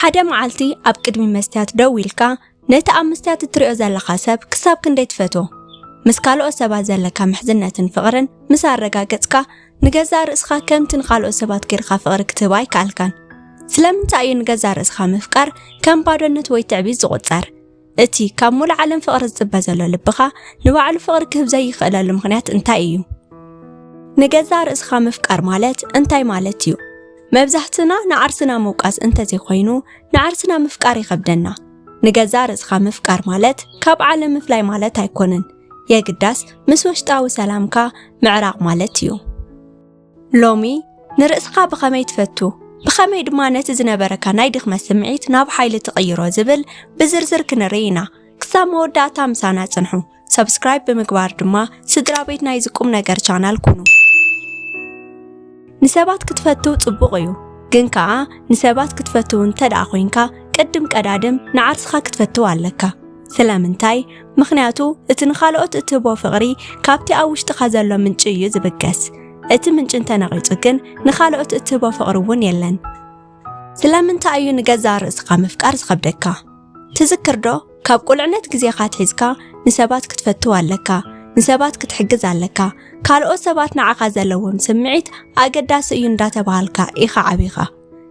ሓደ መዓልቲ ኣብ ቅድሚ መስትያት ደው ኢልካ ነቲ ኣብ መስትያት እትሪኦ ዘለኻ ሰብ ክሳብ ክንደይ ትፈትዎ? ምስ ካልኦት ሰባት ዘለካ ምሕዝነትን ፍቕርን ምስ ኣረጋገጽካ፣ ንገዛእ ርእስኻ ከምቲ ንኻልኦት ሰባት ጌርካ ፍቕሪ ክትህብ ኣይከኣልካን። ስለምንታይ እዩ ንገዛእ ርእስኻ ምፍቃር ከም ባዶነት ወይ ትዕቢት ዝቑጸር? እቲ ካብ ሙሉእ ዓለም ፍቕሪ ዝጽበ ዘሎ ልብኻ ንባዕሉ ፍቕሪ ክህብ ዘይኽእለሉ ምኽንያት እንታይ እዩ? ንገዛእ ርእስኻ ምፍቃር ማለት እንታይ ማለት እዩ? መብዛሕትና ንዓርስና ምውቃስ እንተዘይኮይኑ፣ ንዓርስና ምፍቃር ይኸብደና። ንገዛእ ርእስኻ ምፍቃር ማለት ካብ ዓለም ምፍላይ ማለት ኣይኮነን። የግዳስ ምስ ውሽጣዊ ሰላምካ ምዕራቕ ማለት እዩ። ሎሚ ንርእስኻ ብኸመይ ትፈቱ? ብኸመይ ድማ ነቲ ዝነበረካ ናይ ድኽመት ስምዒት ናብ ሓይሊ ትቕይሮ ዝብል ብዝርዝር ክንርኢ ኢና። ክሳብ መወዳእታ ምሳና ጽንሑ። ሰብስክራይብ ብምግባር ድማ ስድራ ቤት ናይዚ ቁም ነገር ቻናል ኩኑ። ንሰባት ክትፈቱ ጽቡቕ እዩ፣ ግን ከኣ ንሰባት ክትፈቱ እንተ ደኣ ኮይንካ ቅድም ቀዳድም ንዓርስኻ ክትፈትው ኣለካ። ስለምንታይ? ምኽንያቱ እቲ ንኻልኦት እትህቦ ፍቕሪ ካብቲ ኣብ ውሽጥኻ ዘሎ ምንጪ እዩ ዝብገስ። እቲ ምንጪ እንተነቒጹ ግን ንኻልኦት እትህቦ ፍቕሪ እውን የለን። ስለምንታይ እዩ ንገዛእ ርእስኻ ምፍቃር ዝኸብደካ? ትዝክር ዶ? ካብ ቁልዕነት ግዜኻ ኣትሒዝካ ንሰባት ክትፈትው ኣለካ፣ ንሰባት ክትሕግዝ ኣለካ፣ ካልኦት ሰባት ንዓኻ ዘለዎም ስምዒት ኣገዳሲ እዩ እንዳተባሃልካ ኢኻ ዓቢኻ።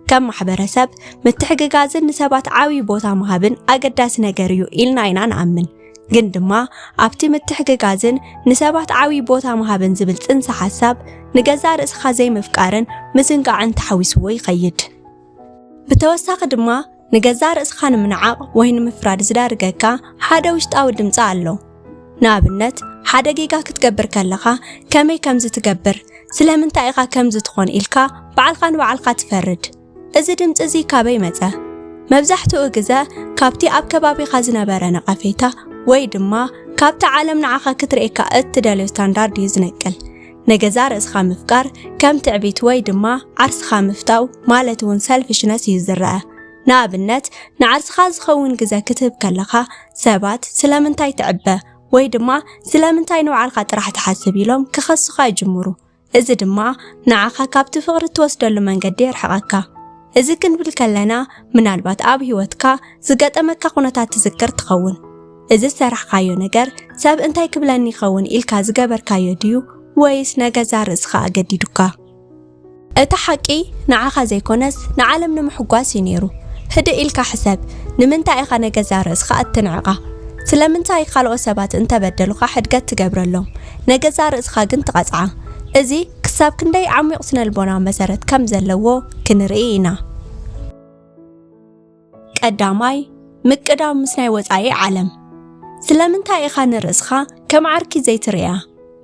ከም ማሕበረሰብ ምትሕግጋዝን ንሰባት ዓብዪ ቦታ ምሃብን ኣገዳሲ ነገር እዩ ኢልና ኢና ንኣምን። ግን ድማ ኣብቲ ምትሕግጋዝን ንሰባት ዓብዪ ቦታ ምሃብን ዝብል ጽንሰ ሓሳብ ንገዛእ ርእስኻ ዘይምፍቃርን ምዝንጋዕን ተሓዊስዎ ይኸይድ። ብተወሳኺ ድማ ንገዛእ ርእስኻ ንምንዓቕ ወይ ንምፍራድ ዝዳርገካ ሓደ ውሽጣዊ ድምጺ ኣሎ። ንኣብነት፣ ሓደ ጌጋ ክትገብር ከለኻ ከመይ ከምዚ ትገብር፣ ስለምንታይ ኢኻ ከምዚ ትኾን ኢልካ ባዕልኻ ንባዕልኻ ትፈርድ። እዚ ድምጺ እዚ ካበይ መጸ? መብዛሕትኡ ግዘ ካብቲ ኣብ ከባቢኻ ዝነበረ ነቐፌታ ወይ ድማ ካብቲ ዓለም ንዓኻ ክትርእየካ እትደልዮ ስታንዳርድ እዩ ዝነቅል። ንገዛእ ርእስኻ ምፍቃር ከም ትዕቢት ወይ ድማ ዓርስኻ ምፍታው ማለት እውን ሰልፊሽነስ እዩ ዝረኣ። ንኣብነት፣ ንዓርስኻ ዝኸውን ግዘ ክትህብ ከለኻ ሰባት ስለምንታይ ትዕበ ወይ ድማ ስለምንታይ ንባዕልኻ ጥራሕ ትሓስብ ኢሎም ክኸሱኻ ይጅምሩ። እዚ ድማ ንዓኻ ካብቲ ፍቕሪ እትወስደሉ መንገዲ የርሕቐካ። እዚ ክንብል ከለና ምናልባት ኣብ ህይወትካ ዝገጠመካ ኩነታት ትዝክር ትኸውን። እዚ ዝሰራሕካዮ ነገር ሰብ እንታይ ክብለኒ ይኸውን ኢልካ ዝገበርካዮ ድዩ ወይስ ንገዛእ ርእስኻ ኣገዲዱካ? እቲ ሓቂ ንዓኻ ዘይኮነስ ንዓለም ንምሕጓስ እዩ ነይሩ። ህድእ ኢልካ ሕሰብ፣ ንምንታይ ኢኻ ንገዛእ ርእስኻ እትንዕቓ? ስለምንታይ ካልኦት ሰባት እንተበደሉኻ ሕድገት ትገብረሎም፣ ንገዛእ ርእስኻ ግን ትቐጽዓ? እዚ ክሳብ ክንደይ ዓሚቕ ስነልቦናዊ መሰረት ከም ዘለዎ ክንርኢ ኢና። ቀዳማይ፣ ምቅዳው ምስ ናይ ወጻኢ ዓለም። ስለምንታይ ኢኻ ንርእስኻ ከም ዓርኪ ዘይትርእያ?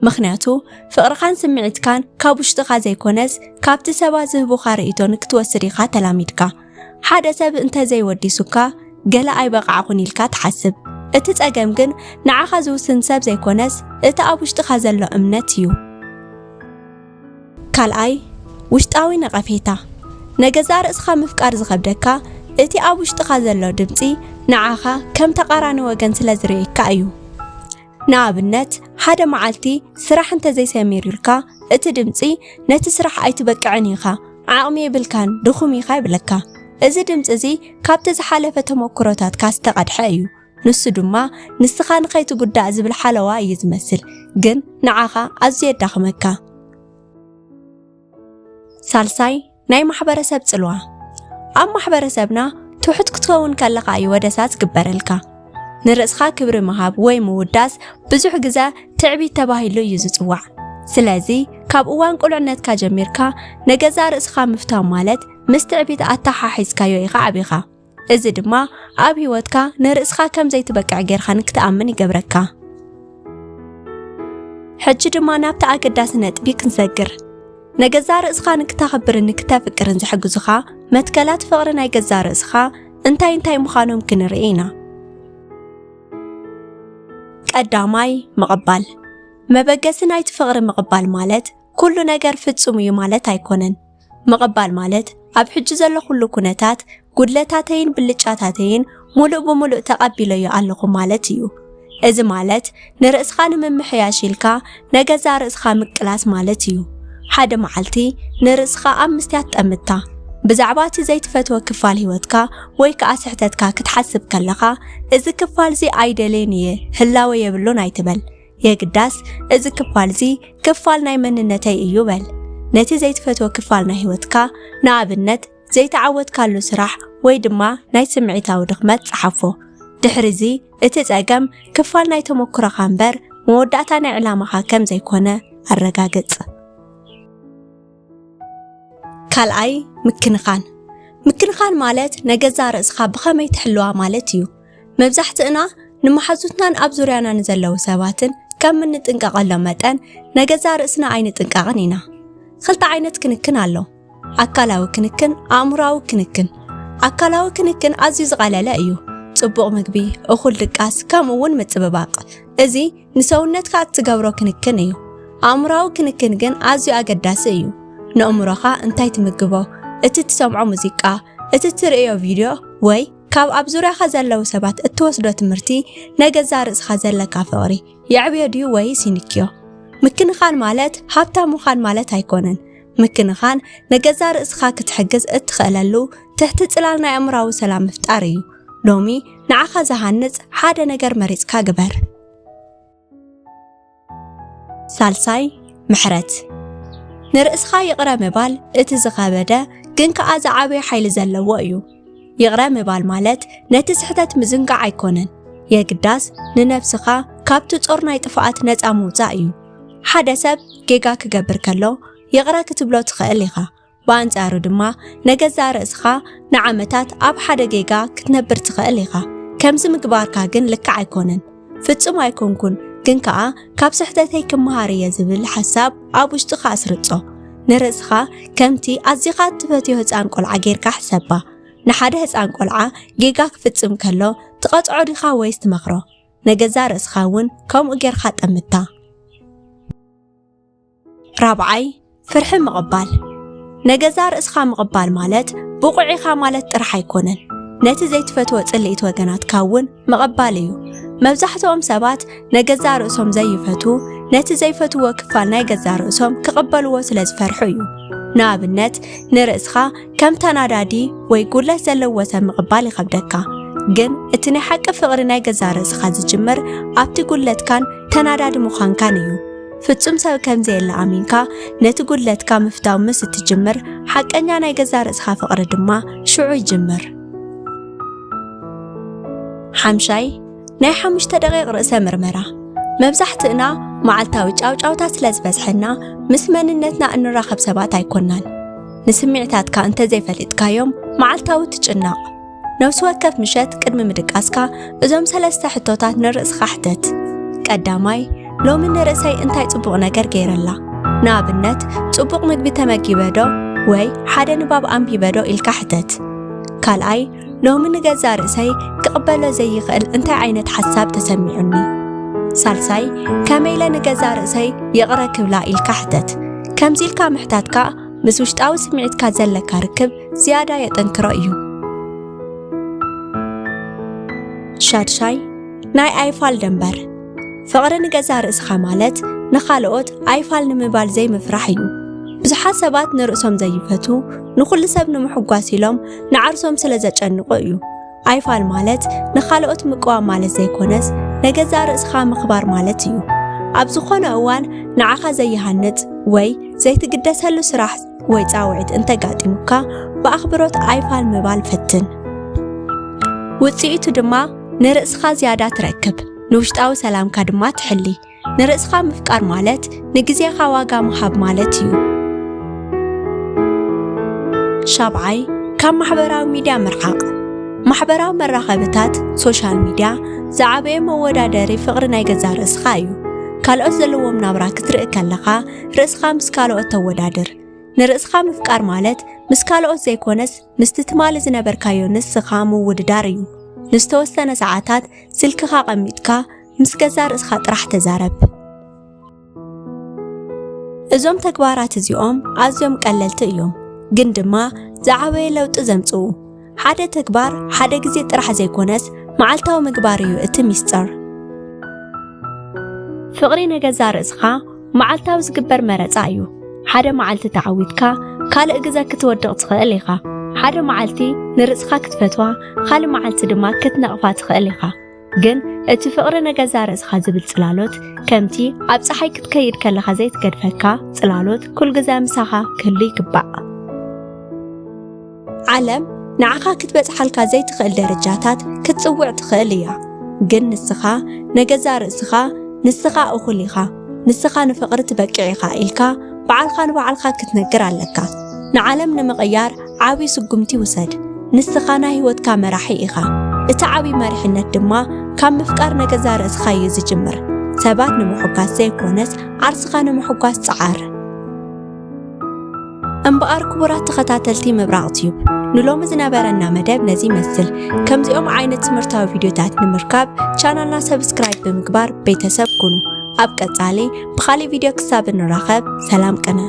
ምኽንያቱ ፍቕርኻን ስምዒትካን ካብ ውሽጥኻ ዘይኮነስ ካብቲ ሰባት ዝህቡኻ ርእይቶ ንክትወስድ ኢኻ ተላሚድካ። ሓደ ሰብ እንተዘይወዲሱካ ገለ ኣይበቓዕኹን ኢልካ ትሓስብ። እቲ ጸገም ግን ንዓኻ ዝውስን ሰብ ዘይኮነስ እቲ ኣብ ውሽጥኻ ዘሎ እምነት እዩ። ካልኣይ፣ ውሽጣዊ ነቐፌታ። ንገዛእ ርእስኻ ምፍቃር ዝኸብደካ እቲ ኣብ ውሽጥኻ ዘሎ ድምጺ ንዓኻ ከም ተቓራኒ ወገን ስለ ዝርእየካ እዩ። ንኣብነት፣ ሓደ መዓልቲ ስራሕ እንተዘይሰሚሩልካ፣ እቲ ድምጺ ነቲ ስራሕ ኣይትበቅዕን ኢኻ፣ ዓቕሚ የብልካን፣ ድኹም ኢኻ ይብለካ። እዚ ድምጺ እዚ ካብቲ ዝሓለፈ ተመኩሮታትካ ዝተቐድሐ እዩ። ንሱ ድማ ንስኻ ንኸይትጉዳእ ዝብል ሓለዋ እዩ ዝመስል፣ ግን ንዓኻ ኣዝዩ የዳኽመካ። ሳልሳይ፣ ናይ ማሕበረሰብ ጽልዋ። ኣብ ማሕበረሰብና ትሑት ክትከውን ከለኻ እዩ ወደሳ ዝግበረልካ። ንርእስኻ ክብሪ ምሃብ ወይ ምውዳስ ብዙሕ ግዘ ትዕቢት ተባሂሉ እዩ ዝጽዋዕ። ስለዚ ካብ እዋን ቁልዕነትካ ጀሚርካ ንገዛእ ርእስኻ ምፍታው ማለት ምስ ትዕቢት ኣተሓሒዝካዮ ኢኻ ዓቢኻ። እዚ ድማ ኣብ ህይወትካ ንርእስኻ ከም ዘይትበቅዕ ጌርካ ንክትኣምን ይገብረካ። ሕጂ ድማ ናብቲ ኣገዳሲ ነጥቢ ክንሰግር። ንገዛእ ርእስኻ ንክተኽብርን ንክተፍቅርን ዝሕግዙኻ መትከላት ፍቕሪ ናይ ገዛእ ርእስኻ እንታይ እንታይ ምዃኖም ክንርኢ ኢና። ቀዳማይ፣ ምቕባል። መበገሲ ናይቲ ፍቕሪ ምቕባል ማለት ኩሉ ነገር ፍጹም እዩ ማለት ኣይኮነን። ምቕባል ማለት ኣብ ሕጂ ዘሎ ኩሉ ኩነታት፣ ጉድለታተይን ብልጫታተይን ሙሉእ ብሙሉእ ተቐቢለዮ ኣለኹ ማለት እዩ። እዚ ማለት ንርእስኻ ንምምሕያሽ ኢልካ ንገዛእ ርእስኻ ምቅላስ ማለት እዩ። ሓደ መዓልቲ ንርእስኻ ኣብ መስትያት ጠምታ። ብዛዕባ እቲ ዘይትፈትዎ ክፋል ህይወትካ ወይ ከኣ ስሕተትካ ክትሓስብ ከለኻ፣ "እዚ ክፋልዚ ኣይደልዮን እየ፣ ህላወ የብሉን" ኣይትበል። የግዳስ፣ "እዚ ክፋልዚ ክፋል ናይ መንነተይ እዩ" በል። ነቲ ዘይትፈትዎ ክፋል ናይ ህይወትካ፣ ንኣብነት፣ ዘይተዓወትካሉ ስራሕ ወይ ድማ ናይ ስምዒታዊ ድኽመት፣ ጸሓፎ። ድሕሪዚ፣ እቲ ጸገም ክፋል ናይ ተመኩሮኻ እምበር መወዳእታ ናይ ዕላማኻ ከም ዘይኮነ ኣረጋግጽ። ካልኣይ፣ ምክንኻን። ምክንኻን ማለት ንገዛእ ርእስኻ ብኸመይ ትሕልዋ ማለት እዩ። መብዛሕትእና ንመሓዙትናን ኣብ ዙርያና ንዘለዉ ሰባትን ከም እንጥንቀቐሎም መጠን፣ ንገዛእ ርእስና ኣይንጥንቀቕን ኢና። ክልተ ዓይነት ክንክን ኣሎ። ኣካላዊ ክንክን፣ ኣእምሮኣዊ ክንክን። ኣካላዊ ክንክን ኣዝዩ ዝቐለለ እዩ። ጽቡቕ ምግቢ፣ እኹል ድቃስ፣ ከምኡ እውን ምጽብባቕ። እዚ ንሰውነትካ እትገብሮ ክንክን እዩ። ኣእምሮኣዊ ክንክን ግን ኣዝዩ ኣገዳሲ እዩ። ንእምሮኻ እንታይ ትምግቦ፣ እቲ ትሰምዖ ሙዚቃ፣ እቲ ትርእዮ ቪድዮ ወይ ካብ ኣብ ዙርያኻ ዘለዉ ሰባት እትወስዶ ትምህርቲ ንገዛእ ርእስኻ ዘለካ ፍቕሪ የዕብዮ ድዩ ወይስ ይንክዮ? ምክንኻን ማለት ሃብታም ምዃን ማለት ኣይኮነን። ምክንኻን ንገዛእ ርእስኻ ክትሕግዝ እትኽእለሉ ትሕቲ ጽላል ናይ ኣእምሮኣዊ ሰላም ምፍጣር እዩ። ሎሚ ንዓኻ ዝሃንጽ ሓደ ነገር መሪጽካ ግበር። ሳልሳይ፣ ምሕረት። ንርእስኻ ይቕረ ምባል እቲ ዝኸበደ ግን ከኣ ዝዓበየ ሓይሊ ዘለዎ እዩ። ይቕረ ምባል ማለት ነቲ ስሕተት ምዝንጋዕ ኣይኮነን። የግዳስ ንነብስኻ ካብቲ ጾር ናይ ጥፍኣት ነጻ ምውጻእ እዩ። ሓደ ሰብ ጌጋ ክገብር ከሎ ይቕረ ክትብሎ ትኽእል ኢኻ። ብኣንጻሩ ድማ ንገዛእ ርእስኻ ንዓመታት ኣብ ሓደ ጌጋ ክትነብር ትኽእል ኢኻ። ከምዚ ምግባርካ ግን ልክዕ ኣይኮነን። "ፍጹም ኣይኮንኩን፣ ግን ከኣ ካብ ስሕተተይ ክመሃር እየ" ዝብል ሓሳብ ኣብ ውሽጥኻ ኣስርጾ። ንርእስኻ ከምቲ ኣዚኻ እትፈትዮ ህጻን ቆልዓ ጌርካ ሕሰባ። ንሓደ ህጻን ቆልዓ ጌጋ ክፍጽም ከሎ ትቐጽዖ ዲኻ ወይስ ትመኽሮ? ንገዛእ ርእስኻ እውን ከምኡ ጌርካ ጠምታ። ራብዓይ፣ ፍርሒ ምቕባል። ንገዛእ ርእስኻ ምቕባል ማለት ብቑዕ ኢኻ ማለት ጥራሕ ኣይኮነን። ነቲ ዘይትፈትዎ ጽልኢት ወገናትካ እውን ምቕባል እዩ። መብዛሕትኦም ሰባት ንገዛእ ርእሶም ዘይፈትዉ፣ ነቲ ዘይፈትዎ ክፋል ናይ ገዛእ ርእሶም ክቕበልዎ ስለ ዝፈርሑ እዩ። ንኣብነት፣ ንርእስኻ ከም ተናዳዲ ወይ ጉድለት ዘለዎ ሰብ ምቕባል ይኸብደካ። ግን እቲ ናይ ሓቂ ፍቕሪ ናይ ገዛእ ርእስኻ ዝጅምር ኣብቲ ጉድለትካን ተናዳዲ ምዃንካን እዩ። ፍጹም ሰብ ከም ዘየለ ኣሚንካ ነቲ ጉድለትካ ምፍታው ምስ እትጅምር፣ ሓቀኛ ናይ ገዛእ ርእስኻ ፍቕሪ ድማ ሽዑ ይጅምር። ሓምሻይ፣ ናይ ሓሙሽተ ደቂቕ ርእሰ ምርመራ። መብዛሕትእና መዓልታዊ ጫውጫውታ ስለ ዝበዝሐና፣ ምስ መንነትና እንራኸብ ሰባት ኣይኮናን። ንስምዒታትካ እንተ ዘይፈሊጥካዮም፣ መዓልታዊ ትጭነቕ። ነፍሲ ወከፍ ምሸት ቅድሚ ምድቃስካ፣ እዞም ሰለስተ ሕቶታት ንርእስኻ ሕተት። ቀዳማይ፣ ሎሚ ንርእሰይ እንታይ ጽቡቕ ነገር ገይረላ? ንኣብነት፣ ጽቡቕ ምግቢ ተመጊበ ዶ ወይ ሓደ ንባብ ኣንቢበ ዶ ኢልካ ሕተት። ካልኣይ፣ ሎሚ ንገዛእ ርእሰይ ክቕበሎ ዘይኽእል እንታይ ዓይነት ሓሳብ ተሰሚዑኒ? ሳልሳይ፣ ከመይ ኢለ ንገዛእ ርእሰይ ይቕረ ክብላ ኢልካ ሕተት። ከምዚ ኢልካ ምሕታትካ ምስ ውሽጣዊ ስምዒትካ ዘለካ ርክብ ዝያዳ የጠንክሮ እዩ። ሻድሻይ፣ ናይ ኣይፋል ደንበር። ፍቕሪ ንገዛእ ርእስኻ ማለት ንኻልኦት ኣይፋል ንምባል ዘይምፍራሕ እዩ። ብዙሓት ሰባት ንርእሶም ዘይፈትዉ፣ ንኹሉ ሰብ ንምሕጓስ ኢሎም ንዓርሶም ስለ ዘጨንቑ እዩ። ኣይፋል ማለት ንኻልኦት ምቅዋም ማለት ዘይኮነስ፣ ንገዛእ ርእስኻ ምኽባር ማለት እዩ። ኣብ ዝኾነ እዋን ንዓኻ ዘይሃንጽ ወይ ዘይትግደሰሉ ስራሕ ወይ ጻውዒት እንተጋጢሙካ፣ ብኣኽብሮት ኣይፋል ምባል ፈትን። ውጽኢቱ ድማ ንርእስኻ ዝያዳ ትረክብ፣ ንውሽጣዊ ሰላምካ ድማ ትሕሊ። ንርእስኻ ምፍቃር ማለት ንግዜኻ ዋጋ ምሃብ ማለት እዩ። ሻብዓይ፣ ካብ ማሕበራዊ ሚድያ ምርሓቕ። ማሕበራዊ መራኸብታት፣ ሶሻል ሚድያ፣ ዝዓበየ መወዳደሪ ፍቕሪ ናይ ገዛእ ርእስኻ እዩ። ካልኦት ዘለዎም ናብራ ክትርኢ ከለኻ፣ ርእስኻ ምስ ካልኦት ተወዳድር። ንርእስኻ ምፍቃር ማለት ምስ ካልኦት ዘይኮነስ፣ ምስቲ ትማሊ ዝነበርካዮ ንስኻ ምውድዳር እዩ። ንዝተወሰነ ሰዓታት ስልክኻ ኣቐሚጥካ ምስ ገዛእ ርእስኻ ጥራሕ ተዛረብ። እዞም ተግባራት እዚኦም ኣዝዮም ቀለልቲ እዮም፣ ግን ድማ ዝዓበየ ለውጢ ዘምጽኡ። ሓደ ተግባር ሓደ ግዜ ጥራሕ ዘይኮነስ፣ መዓልታዊ ምግባር እዩ እቲ ሚስጥር። ፍቕሪ ንገዛእ ርእስኻ መዓልታዊ ዝግበር መረጻ እዩ። ሓደ መዓልቲ ተዓዊትካ፣ ካልእ ግዘ ክትወድቕ ትኽእል ኢኻ። ሓደ መዓልቲ ንርእስኻ ክትፈትዋ፣ ካልእ መዓልቲ ድማ ክትነቕፋ ትኽእል ኢኻ። ግን እቲ ፍቕሪ ንገዛእ ርእስኻ ዝብል ጽላሎት፣ ከምቲ ኣብ ጸሓይ ክትከይድ ከለኻ ዘይትገድፈካ ጽላሎት፣ ኩልግዘ ምሳኻ ክህሉ ይግባእ። ዓለም ንዓኻ ክትበጽሓልካ ዘይትኽእል ደረጃታት ክትጽውዕ ትኽእል እያ። ግን ንስኻ ንገዛእ ርእስኻ፣ "ንስኻ እኹል ኢኻ፣ ንስኻ ንፍቕሪ ትበቅዕ ኢኻ" ኢልካ ባዕልኻ ንባዕልኻ ክትነግር ኣለካ። ንዓለም ንምቕያር ዓቢ ስጉምቲ ውሰድ። ንስኻ ናይ ህይወትካ መራሒ ኢኻ። እቲ ዓቢ መሪሕነት ድማ ካብ ምፍቃር ንገዛእ ርእስኻ እዩ ዝጅምር። ሰባት ንምሕጓስ ዘይኮነስ፣ ዓርስኻ ንምሕጓስ ጽዓር። እምበኣር ክቡራት ተኸታተልቲ ምብራቕ ቲዩብ፣ ንሎሚ ዝነበረና መደብ ነዚ ይመስል። ከምዚኦም ዓይነት ትምህርታዊ ቪድዮታት ንምርካብ ቻናልና ሰብስክራይብ ብምግባር ቤተሰብ ኩኑ። ኣብ ቀጻሊ ብኻልእ ቪድዮ ክሳብ እንራኸብ ሰላም ቅነ።